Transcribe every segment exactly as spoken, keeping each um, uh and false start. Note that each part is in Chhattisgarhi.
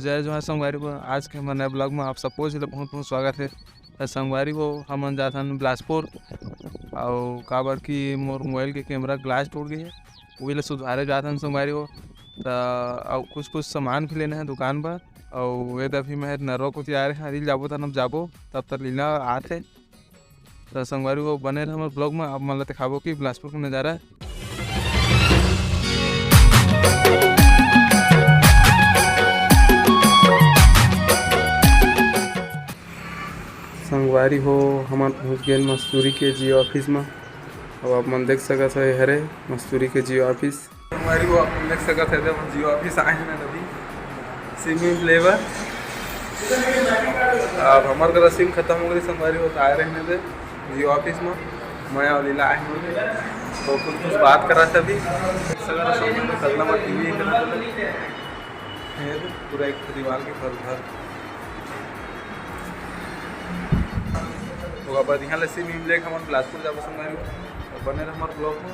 जय जोहार संगवारी हो, आज के हमर नए vlog में आप सबो झन ल बहुत बहुत स्वागत हे। त संगवारी हो, हमन जाथन बिलासपुर, अउ काबर कि मोर मोबाइल के कैमरा ग्लास टूट गए हे, वही ल सुधारे जाथन संगवारी हो। त अउ कुछ कुछ सामान भी लेना है दुकान पर, अउ ये दफी मैं नरवा कोती आ रहे हैं, रील जाबो तब जाबो, तब तक लीला आथे। त संगवारी हो, बने रह हमर vlog में, आप मन ल दिखाबो कि बिलासपुर के नजारा। संगवारी हो, हमन पहुंच गए मस्तूरी के जियो ऑफिस में। अब आप मन देख सकत हो, ये हरे मस्तूरी के जियो ऑफिस। संगवारी हो, आप मन देख सकत हो, हम जियो ऑफिस आए हैं अभी सिम विम ले बर। अब हमर करा सिम खत्म हो गई संगवारी हो, त आए रहने दे जियो ऑफिस में। मैं अउ लीला आए हैं, तो कुछ कुछ बात करा था अभी। देख सकत हो, संगवारी हो, कतना बड़ टीवी है, पूरा एक दीवार के भर भर। तो अब यहाँ ले सिम विम लेके हमन बिलासपुर जाबो संगवारी हो, तो बने रह हमर vlog में।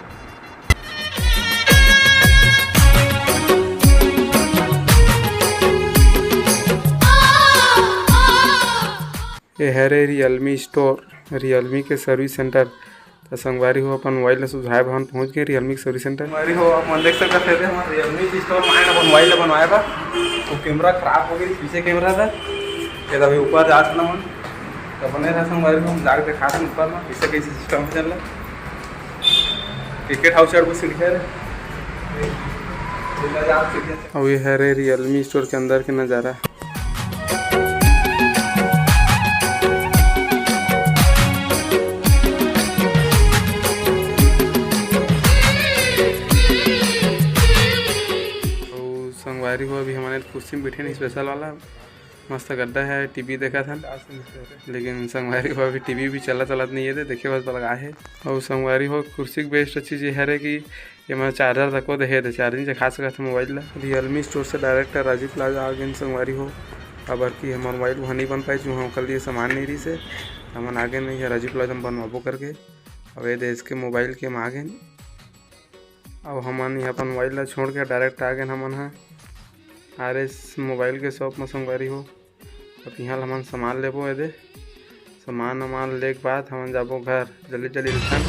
ये हरे Realme store, Realme के service center। त संगवारी हो, अपन मोबाइल ल सुधारे बर हमन पहुंच गए Realme के service center। संगवारी हो, आप मन देख सकत हवे, हमर Realme के store में आए अपन मोबाइल ल बनवाए बर। वो कैमरा खराब हो गई, पीछे कैमरा था, ये अभी ऊपर जात ना मन। त बने रह संगवारी हो, हम जाके दिखाथन ऊपर में कैसे कैसे सिस्टम है चल रहा। टिकट हाउस और कुछ सीढ़िया रे। अउ ये हरे Realme store के अंदर के नजारा। अउ संगवारी हो, अभी हमन कुर्सी में बैठे नहीं, special वाला मस्त गड्ढा है, टीवी देखत हन। लेकिन संगवारी हो, अभी टीवी भी चलत चलत नहीं है, देखे बस लगा है। अउ संगवारी हो, कुर्सी के best चीज ये हरे कि एमा charger तको दे हे, charging से खा सकत हे मोबाइल ला। Realme store से direct राजीव प्लाजा आ गेन संगवारी हो, काबर कि हमर मोबाइल वहाँ नहीं बन पाइस, वहाँ ओकर लिए सामान नहीं रहिस हे। हमन आ गेन इहाँ राजीव प्लाजा में बनवाबो करके। अब ये देश के मोबाइल के में आ गेन। अब हमन इहाँ अपन मोबाइल ला छोड़ के direct आ गेन हमन ह आर एस मोबाइल के shop में संगवारी हो। अब इहाँ ले हमन सामान लेबो एदे। सामान वामान ले के बाद हमन जाबो घर। जल्दी जल्दी उठन।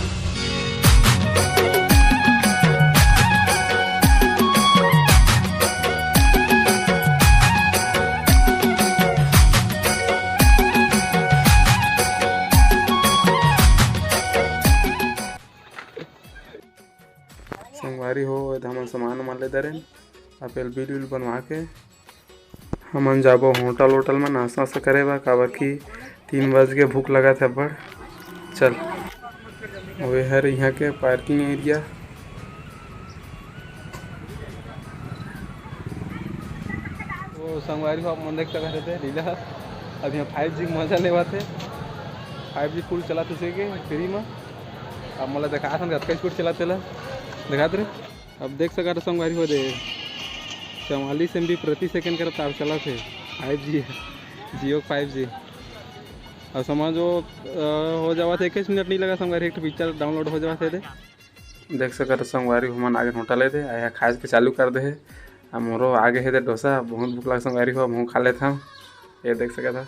संगवारी हो, एदे हमन सामान वामान ले डरेन। अब एल बिल उल बनवा के हमन जाबो होटल वोटल में नाश्ता वास्ता करे बर, काबर कि तीन बज के भूख लगत हे अब्बड़। चल, अउ ये हर इहाँ के parking area। ओ संगवारी हो, आप मन देख सकत हे लीला, अब इहाँ five G के मजा लेवत हे। Five G full चलत हे उसे के free में। अब मोला देखात हन कतका speed चलत हे ला, देखात रे। अब देख सकत हो संगवारी हो दे, चवालीस M B प्रति second के रफ्तार चलत हे। Five G, Jio five G। अब समझ वो, अ, हो जावत हे, इक्कीस मिनट नहीं लगा संगवारी, एक ठो picture download हो जावत हे दे। देख सकत हो संगवारी हो, हमन आगे होटल हे दे, आया खाए के चालू कर दे हे। अब मोरो आगे हे दे डोसा, बहुत भूख लगा संगवारी हो, हमहूँ खा लेत हन। ये देख सकत हो।